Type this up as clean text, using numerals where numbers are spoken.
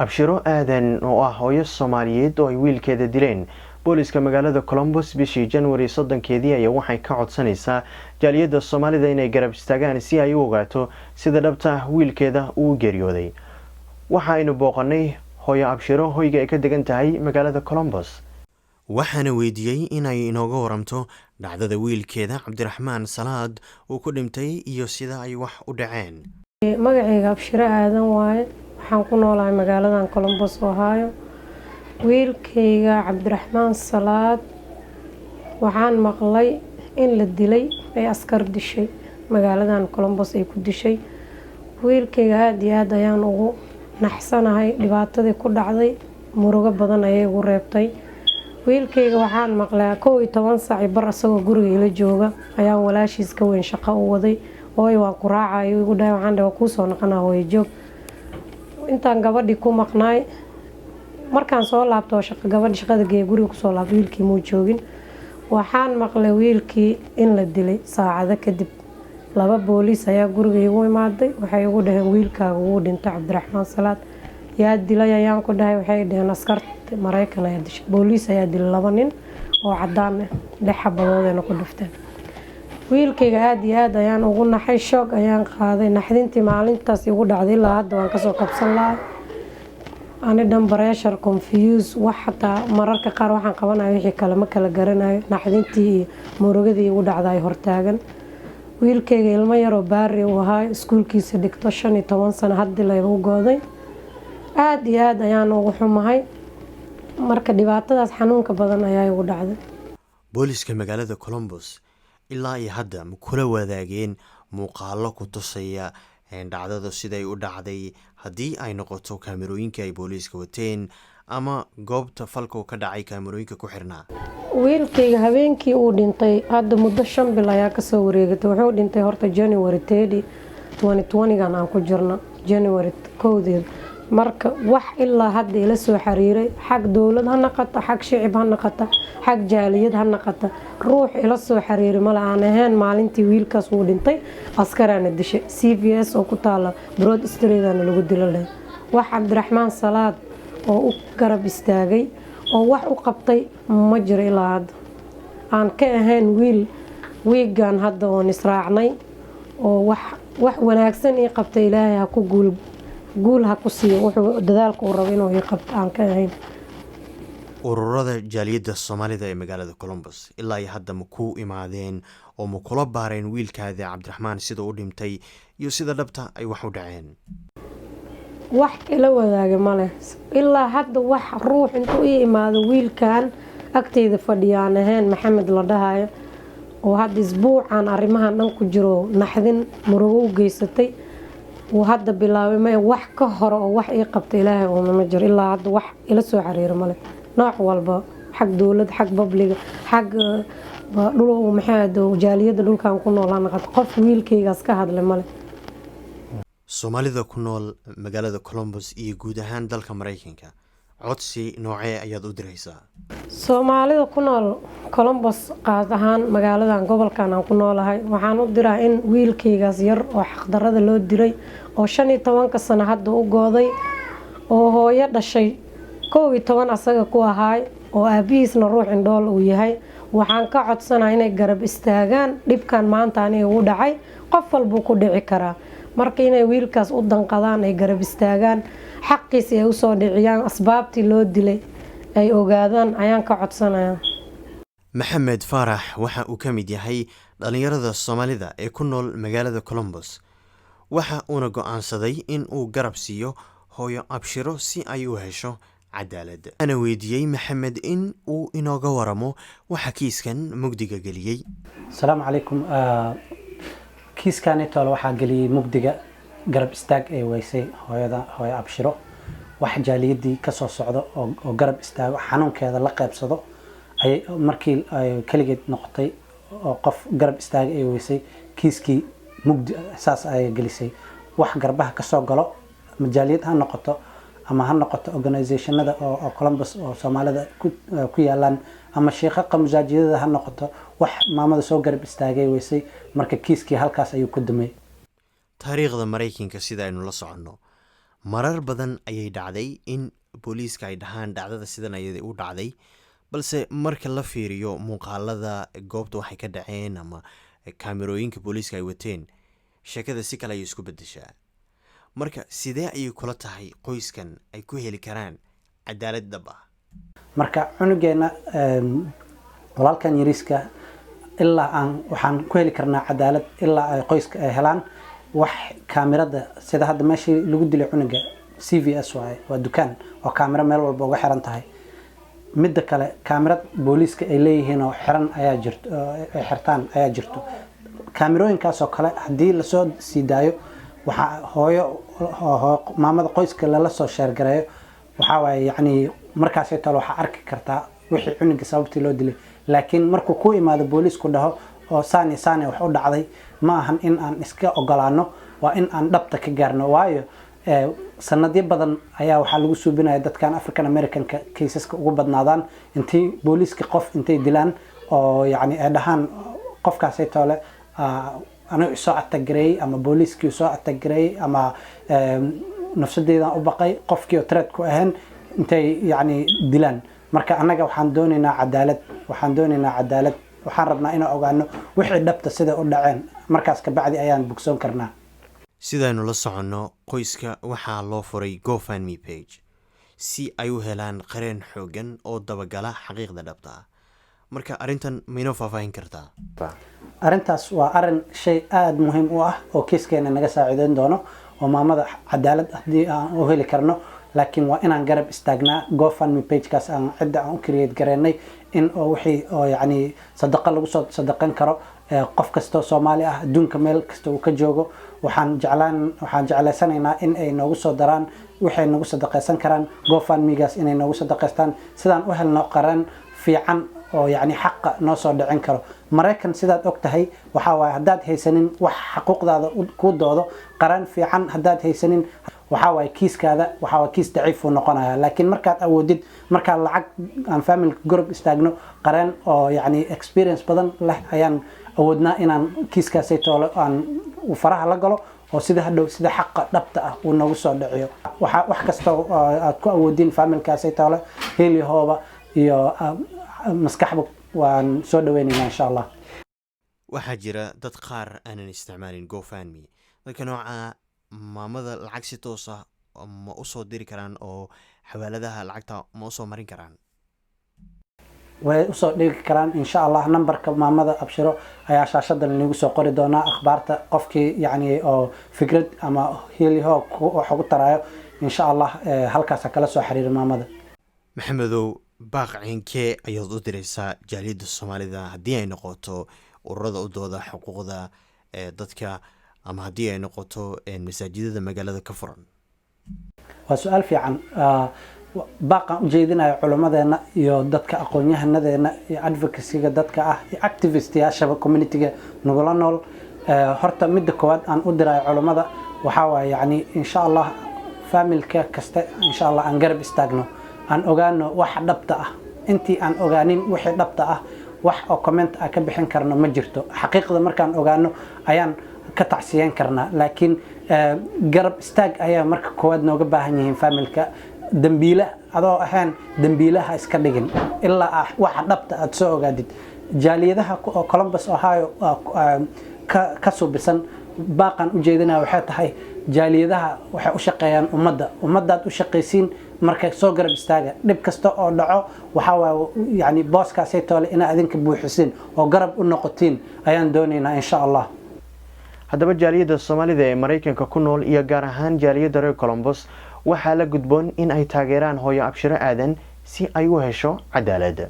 Abshiro Aadan oo ah hooyo Soomaaliyeed oo ay wiilkeeda dileen booliska magaalada Columbus bishii January 30-keedii ayaa waxay ka codsanaysaa jaaliyadda Soomaalida inay garab istaagaan si ay u ogaato sida dhabta ah wiilkeeda uu geeriyooday. Waxa aynu booqanay hooyo Abshiro hoyga ay ka degan tahay magaalada Columbus, waxaana weydiiyey inay inooga waramto dhacdada wiilkeeda Cabdiraxmaan Salaad uu ku dhintay iyo sida ay wax u dhaceen. Magacayga Abshiro Aadan waaye. Waxaan ku noolahay magaaladan Columbus, Ohio. Wiilkayga Cabdiraxmaan Salaad waxaan maqlay in la dilay, ay askar dishay, magaaladan Columbus ay ku dishay. Wiilkayga aada iyo aada ayaan ugu naxsanahay dhibaatadii ku dhacday. Murugo badan ayay igu reebtay. Wiilkayga waxaan maqlaa 11:15 isagoo guriga ila jooga ayaan walaashiis ka weyn shaqo u waday. "Hooyo, waan ku raacayo," igu dhahay. Waxaan dhahay, "Waa kuusoo noqonaa, hooyo joog." Intaan gabadhii ku maqnaay, markaan soo laabto oo shaqo gabadhi shaqada geeya, guriga kusoo laabto, wiilkii muu joogin. Waxaan maqlay wiilkii in la dilay saacado kadib. Laba booliis ayaa guriga igu imaaday. Waxay igu dhaheen, "Wiilkaaga wuu dhintay, Cabdiraxmaan Salaad." "Yaa dilay?" ayaan ku dhahay. Waxay dhaheen, "Askarta Mareykan ayaa dishay, booliis ayaa dilay, laba nin oo cadaan ah, lix xabadoodayna ku dhufteen." Wiilkayga aada iyo aada ayaan ugu naxay, shock ayaan qaaday. Naxdintii maalintaas igu dhacday ilaa hadda waan kasoo kabsan lahay. Ani dhan pressure, confuse, wax xataa mararka qaar waxaan qabanayo wixii kale ma kala garanayo. Naxdintii iyo murugadii igu dhacda ay hortaagan. Wiilkayga ilmo yaroo baari uu ahaa, iskuulkiisa dhigto, 15 sano haddii laygu gooday. Aada iyo aada ayaan ugu xumahay. Marka dhibaatadaas xanuunka badan ayaa igu dhacday. Booliska magaalada Columbus ilaa iyo hadda ma kula wadaageen muuqaalo ku tusaya dhacdada siday u dhacday, haddii ay noqoto kaamerooyinka ay booliiska wateen ama goobta falka ka dhacay kaamerooyinka ku xirnaa? Wiilkayga habeenkii uu dhintay, hadda muddo 5 bil ayaa kasoo wareegatay. Wuxuu dhintay horta January 30, 2020-gan aan ku jirno, January 1-deed. Marka wax ilaa hadda ila soo xiriiray, xag dowlad ha naqata, xag shicib ha naqata, xag jaaliyad ha naqata, ruux ila soo xiriiray male aan ahayn maalintii wiilkaas uu dhintay, askaraana dishay, CVS oo ku taala Broad Streetana lagu dilo leh. Wax Cabdiraxmaan Salaad oo u garab istaagay oo wax u qabtay ma jiro ilaa hadda, aan ka ahayn wiil wiigan hadda oon israacnay oo wax wanaagsan ii qabtay. Ilaahay ha ku guul guul ha ku siiyo wuxuu dadaalka uu rabo inuu ii qabto aan ka ahayn. Ururada jaaliyadda Soomaalida ee magaalada Columbus ilaa iyo hadda ma ku imaadeen oo ma kula baareen wiilkaada Cabdiraxmaan sida u dhintay iyo sida dhabta ay wax u dhaceen? Wax ila wadaaga maleh ilaa hadda. Wax ruux intuu ii imaado wiilkan agteyda fadhiya aan ahayn Maxamed la dhahayo oo hadda isbuucan arrimahan dhan ku jiro, naxdin murugo u geysatay uu hadda bilaabay. Ma wax ka hore oo wax ii qabta Ilaahay uumama jiro. Ilaa hadda wax ila soo xiriiro male, nooc walba, xag dowlad, xag public-ga, xag dhul, maxaa jaaliyadda dhulkan ku noolaa naqato, qof wiilkaygaas ka hadlay male. Soomaalida ku nool magaalada Columbus iyo guud ahaan dalka Mareykanka codsi noocee ayaad u diraysaa? Soomaalida ku nool Columbus, qaas ahaan magaaladan, gobolkan aan ku noolahay, waxaan u diraa in wiilkaygaas yar oo xaqdarada loo dilay oo 15-ka sano hadda u gooday, oo hooyo dhashay 11 asaga ku ahaay, oo aabihiisna ruux indhool uu yahay, waxaan ka codsanaa inay garab istaagaan. Dhibkan maanta aniga ugu dhacay qof walbuu ku dhici karaa. Marka inay wiilkaas u danqadaan, ay garab istaagaan, xaqiisi ay usoo dhiciyaan, asbaabtii loo dilay ay ogaadaan ayaan ka codsanaya. Maxamed Faarax waxa uu ka mid yahay dhallinyarada Soomaalida ee ku nool magaalada Columbus. Waxa uuna go'aansaday in uu garab siiyo hooyo Abshiro si ay u hesho cadaalad. Ana weydiiyey Maxamed in uu inooga waramo waxa kiiskan mugdiga geliyey. Asalaamu calaykum. Kiiskanitoole waxaa geliyey mugdiga garab istaag ee weysay hooyada, hooyo Abshiro. Wax jaaliyadii kasoo socdo oo garab istaago, xanuunkeeda la qeybsado ayay markii ay keligeed noqotay oo qof garab istaaga ay weysay, kiiskii mugdi saas ayay gelisay. Wax garbaha kasoo galo ama jaaliyad ha noqoto ama ha noqoto organizationada oo Columbus oo Soomaalida ku yaalaan ama shiiqaqa masaajidada ha noqoto, wax maamada soo garab istaagay weysay. Marka kiiskii halkaas ayuu ku dumay. Taariikhda Maraykanka, sida aynu la soconno, Marar badan ayay dhacday in booliiska ay dhahaan dhacdada sidan ayay u dhacday, balse marka la fiiriyo muuqaalada goobta waxay ka dhaceen ama kaamirooyinka booliiska ay wateen, sheekada si kale ayay isku bedeshaa. Marka sidee ayay kula tahay qoyskan ay ku heli karaan cadaalad dhab ah? Marka cunugeena, walaalkan yariiska, ilaa aan waxaan ku heli karnaa cadaalad ilaa ay qoyska ay helaan wax kaamirada. Sida hadda meeshii lagu dilay cunuga CVS waaye, waa dukaan oo kaamiro meel walba uga xiran tahay. Midda kale, kaamirad booliiska ay leeyihiin oo xiran ayaa jirto, ay xirtaan ayaa jirto. Kaamirooyinkaas oo kale haddii lasoo sii daayo, waxaa hooyo maamada qoyska lala soo share gareeyo, waxaa waaye yacni markaasay tole waxaa arki kartaa wixii cunuga sababtii loo dilay. Laakiin markuu ku imaado booliisku dhaho oo saani saani wax u dhacday, ma ahan in aan iska ogolaano, waa in aan dhabta ka gaarno. Waayo sanadyo badan ayaa waxaa lagu suubinaya dadkan African Americanka caseska ugu badnaadaan, intii booliiska qof intay dilaan oo yacni ay dhahaan qofkaasay toole anigu isoo attack gareeyey ama booliiskii soo attack gareeyey ama nafsadeydaan u baqay, qofkii oo threat ku ahayn intay yacni dilaan. Marka annaga waxaan doonaynaa cadaalad, waxaan doonaynaa cadaalad. Waxaan rabnaa inaan ogaano wixii dhabta sida u dhaceen. Markaas kabacdi ayaan bogsoon karnaa. Sidaynu la soconno, qoyska waxaa loo furay GoFundMe page si ay u helaan qareen xoogan oo dabagala xaqiiqda dhabta ah. Marka arrintan maynoo faahfaahin kartaa? Arrintaas waa arrin shay aada muhiim u ah oo kiiskeena naga saaciideyn doono oo maamada cadaalad haddii aan u heli karno. Laakiin waa inaan garab istaagnaa GoFundMe pagekaas aan cidda aan u create gareynay, in oo wixii oo yacni sadaqa lagu soo sadaqan karo. Qof kastoo Soomaali ah adduunka meel kasta uu ka joogo, waxaan jeclaysanaynaa in ay noogu soo daraan waxay nagu sadaqaysan karaan GoFundMegaas, inay noogu sadaqaystaan sidaan u helno qaran fiican oo yacni xaqa noo soo dhicin karo. Maraykan sidaad og tahay waxaa waaye haddaad haysanin wax xaquuqdaada kuu doodo, qaran fiican haddaad haysanin, waxaa waaye kiiskaada waxaa waaye kiis daciif uu noqonaya. Laakiin markaad awoodid, markaan lacag aan family gorob istaagno, qareen oo yacni experience badan leh ayaan awoodnaa inaan kiiskaasay toolo aan uu faraha la galo oo sida hadhow sida xaqa dhabta ah uu noogu soo dhiciyo. Waxa wax kasta oo aad ku awoodin familkaasay toole, heel iyo hooba iyo maskaxba, waan soo dhaweynaynaa insha Allah. Waxaa jira dad qaar aanan isticmaalin GoFundMe. Dadka nooca maamada lacag si toos ah ma usoo diri karaan oo xawaaladaha lacagta ma usoo marin karaan? Way usoo dhigi karaan insha Allah. Numberka maamada Abshiro ayaa shaashadan inagu soo qori doonaa. Akhbaarta qofkii yacni oo fikrad ama heliho wax ugu taraayo, insha Allah halkaasa kala soo xiriira maamada. Maxamedow, baaq ceynkee ayaad u diraysaa jaaliyadda Soomaalida, haddii ay noqoto ururada u dooda xuquuqda dadka ama haddii ay noqoto masaajidada magaalada ka furan? Waa su-aal fiican. Baaqaan ujeedinayo culimmadeena iyo dadka aqoon-yahanadeena iyo advocacyga dadka ah iyo activistyaashaba communityga nagula nool. Horta midda koowaad aan u dirayo culummada waxaa waaye yacni insha Allah familka kasta insha Allah aan garab istaagno, aan ogaano waxa dhabta ah. Intii aan ogaanin wixii dhabta ah, wax oo comment ah ka bixin karno ma jirto. Xaqiiqda markaan ogaano ayaan ka tacsiyeyn karnaa. Laakiin garab istaag ayaa marka koowaad nooga baahan yihiin familka. Dambiile adoo ahayn, dambiilaha iska dhigin ilaa waxa dhabta aad soo ogaadid. Jaaliyadaha oo Columbus, Ohio ka subisan, baaqan ujeedinaya waxay tahay jaaliyadaha waxay u shaqeeyaan ummadda, ummaddaad u shaqaysiin. Marka soo garab istaaga dhib kasta oo dhaco. Waxaa waaye yani booskaasay toole inaa idinka buuxisiin oo garab u noqotiin ayaan doonaynaa insha Allah. Haddaba jaaliyadda Soomaalida ee Maraykanka ku nool iyo gaar ahaan jaaliyadda reer Columbus waxaa la gudboon in ay taageeraan hooyo Abshiro Aadan si ay u hesho cadaalad.